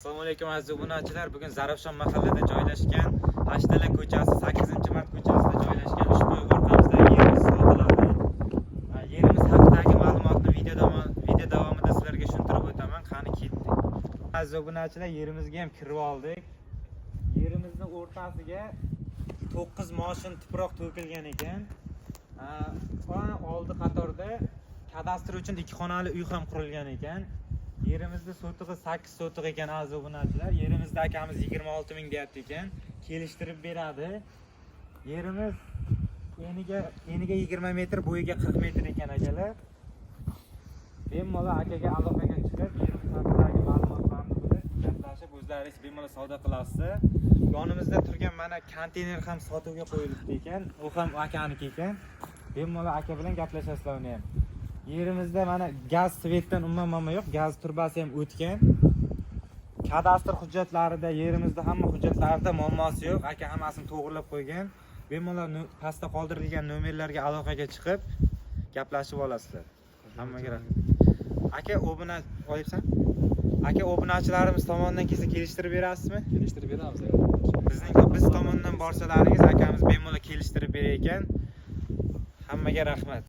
Assalomu alaykum, aziz obunachilar. Bugun Zarafshon mahallada joylashgan, Hashtala ko'chasi, 8-mart ko'chasida joylashgan ushbu orqamizdagi yerimiz sotiladi. Yerimiz haqidagi ma'lumotni video davomida sizlarga tushuntirib o'taman. Qani, ketdik. Aziz obunachilar, yerimizga ham kirib oldik. Yerimizni o'rtasiga 9 moshin tuproq to'kilgan ekan. Va oldi qatorda kadastr uchun ikki xonali uy ham qurilgan ekan. Yerimizda sotig'i 8 sotiq ekan, aziz obunachilar. Yerimizda akamiz 26 ming deyapti ekan. Kelishtirib beradi. Yerimiz eniga 20 metr, bo'yiga 40 metr ekan, akalar. Bemalol akaga aloqaga chiqib, yerimiz haqidagi ma'lumotlarni bilib, gaplashib, o'zlaringiz bemalol savdo qilasizlar. Yonimizda turgan mana konteyner ham sotuvga qo'yilibdi ekan. U ham akaniki ekan. Bemalol aka bilan gaplashasizlar uni ham. Yerimizda mana gaz, свет dan umuman muammo yo'q. Gaz trubasi ham o'tgan. Kadastr hujjatlarida, yerimizda hamma hujjatlarida muammosi yo'q. Aka hammasini to'g'irlab qo'ygan. Bemalol pastda qoldirilgan nomerlarga aloqaga chiqib, gaplashib olasizlar. Hammaga rahmat. Aka, obuna olyapsan? Aka, obunachilarimiz tomonidan kelsa, kelishtirib berasizmi? Kelishtirib beramiz. Biz tomondan borsalaringiz, akamiz bemalol kelishtirib berar ekan. Hammaga rahmat.